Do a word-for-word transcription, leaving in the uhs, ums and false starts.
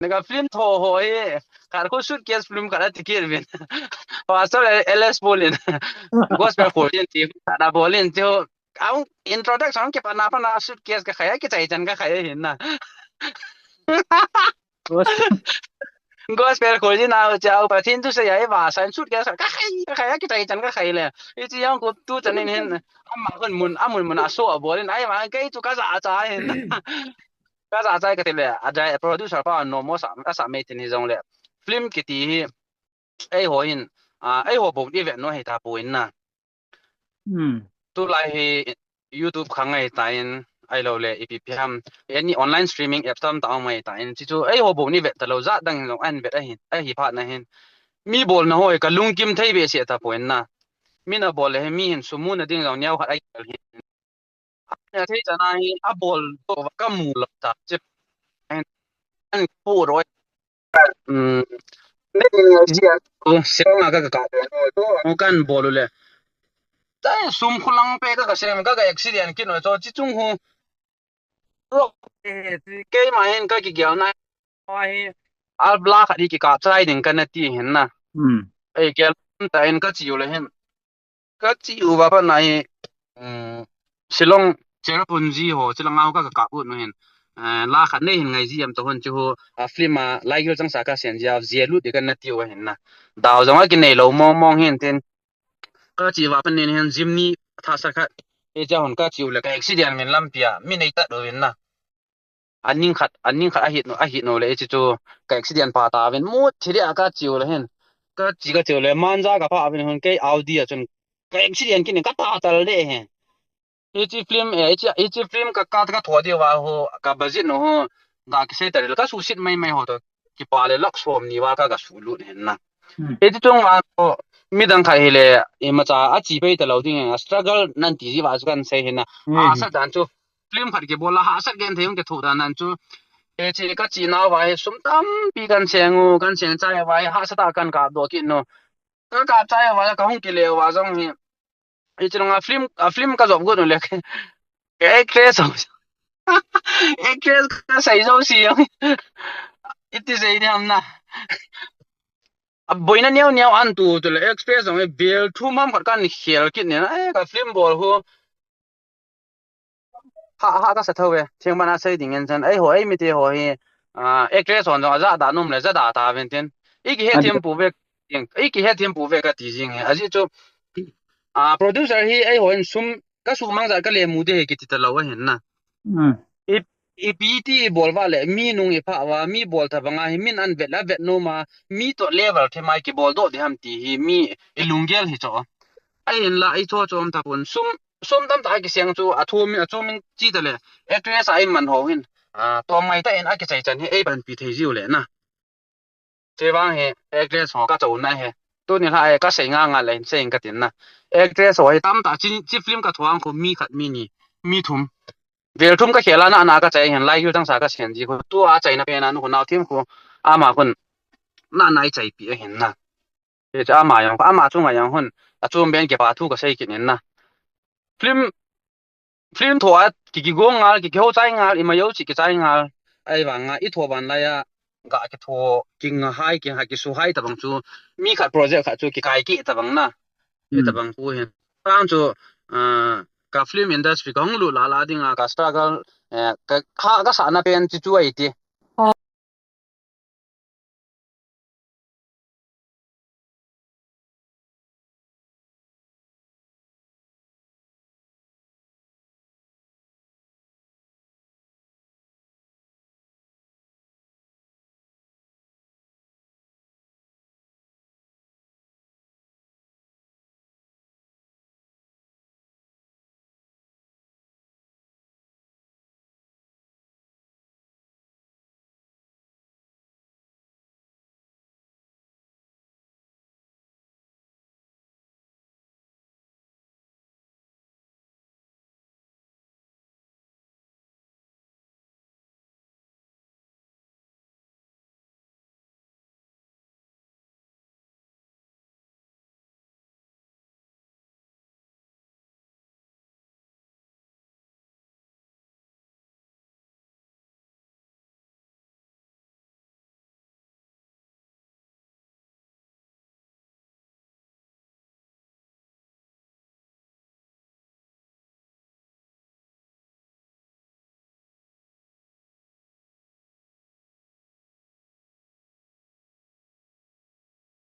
Naga film tho ho hi, khat khu suitcase film khat ati kit uvin. Pastor L S Paul in, gospel khol jin ti, khat a bol in ti ho. Ang introduction ang kipat na pa na suitcase ka khai, kichai chan ka khai hin na. Gospel khol jin na, chau Pathen thusei a, i va san suitcase ka khai, ka khai, kichai chan ka khai le. Hichi jong khu tu chan in hin, ama khun mun, amun mun a so a bol in, ai ma kei chu ka ja cha hin na. Ka ja chai ka ti le, a di-, producer pa nom mo sa, a sa mei tin hi jong le. Film kiti hi, eiho hin, a, eiho bou i vet nom hi ta poi na. Hmm. Tulai hi YouTube khang ahi tan, ahilou le, ipi pi ham, any online streaming app tam ta um ahi tan, chi chu eiho bou i vet ta lou, jat dang jong ahin vet ahi, ahi phat na hin. Mi bolna ho hi ka lungkim thei behseh ta poi na. Min a bol le hi, mi hin sum muna ding jong neo khat ahi hin. Ina thei chan a hi a bol to ka mu lou ta che. An pu roi. Um, ne ni ji a ko se ma ka ka ka. Ko kan bol le. Ta sum khulang pe ka ka sem ka ka accident kin no cho chi chung hu. Ro. Eh, keima hin ka kigel na. Hi. Album khat hi kikap chai ding ka na ti hin na. Hmm. Ei, gel ta in ka chi u le hin. Ka chi uva pat na hi, um, Shillong Cherrapunji ho, Shillong a ho ka, ka kap u nu hin. Eh, la khat nei hin ngai ji em ta hon chi ho, a film a, Laigil Changsa ka sen ji a, je lut di ka na ti u hin na. Dau jong a kinei lou mong mong hin tin. Ka chi uva pat nin hin Jimny tha sa khat. E cha hon ka chi u le ka accident min lampi a, mi nei ta do hin na. Aning khat, aning khat ahit no, ahit no le, hichi chu ka accident pha ta uvin, mut thi dia ka chi u le hin. Ka chi, ka chi u le, Manja ka pha uvin hun, kei Audi a chun ka accident kin ka ta tal de he. Hichi film, eh, hichi, hichi film ka, ka, ka tho dia va ho, ka budget no ho, ga ki se ta le, ka susit mai mai ho to, kipa le lakh som ni va ka, ka su lut hin na. Hmm. Hichi chung va ho, midang khat hi le, imacha a chi pei ta lou ding, a struggle nan ti ji va chu kan sei hin na. Hmm. A sa dan chu, film khat kibol a hahsat genthei hung kithoh dan nan chu. Hichi ka chi nau va hi sum tampi kan seng u, kan seng chai va hi hahsat a kan kap doh kit nu. Ka kap chai va ka hung kile va jong hi. Hichi long a film, a film ka jop got nu le. Ka actress ho. Actress ka sei jo si jong. Iti sei ni ham na. A boina neo neo an tu tu le actress jong hi bel thum ham khat kan khel kit ni na. Eh, ka film bol hu. Ha, ha, ka sa tho ve. Thing mana sei ding en chan. Ei ho, ei mite ho hi, ah, actress hon jong aja da nom le, ja da ta ven tin. I kihe thim pu ve, i kihe thim pu ve ka ti jing e. Aji chu, ah, producer hi ei ho in sum, ka sum mang ja ka le mu de he kiti ta lou a hin na. Hmm. I, ipi ti i bol va le, mi nung i pha va, mi bol ta banga hi, min an vet la vet nom a, mi to level thim a kibol doh di ham ti hi, mi i lunggel hi cho. Ahin la, i cho chom ta pun, sum, sum tam ta kiseng chu, a thum, a chom in chi ta le, actress a in man ho hin, a, to mai ta in a kichai chan hi, ei panpi thei jiu le na. Che vang hi, actress ho ka cho na he. Tu ni la, e, ka sei nga nga le, sei ka tin na. Actress ho hi tam ta, chi, chi film ka thuang khu mi khat mi ni, mi thum. Vel thum ka khel a na, na ka chai hin, Laigil Changsa ka sen ji khu. Tu a chai na pe na, nu khu nau thim khu, ama khun, na na i chai pi a hin na. Hicha ama jong, ama chunga jong hun, a chom ben kipa thu ka sei kit in na. Film, film tho a, ki, kigong ngal, ki, kiho chai ngal, ima jo chi kichai ngal. Ahivanga, i tho ban lai a, ga kitho, kinga hai, ki ha, kisu hai ta bang chu, mi khat project khat chu, kikai ki ta bang na. Ki ta bang pu hin. Tang chu, ah, ka film industry ka hung lut la la ding a, ka struggle, eh, ka, ka, ka sa na pen chi chu ai ti.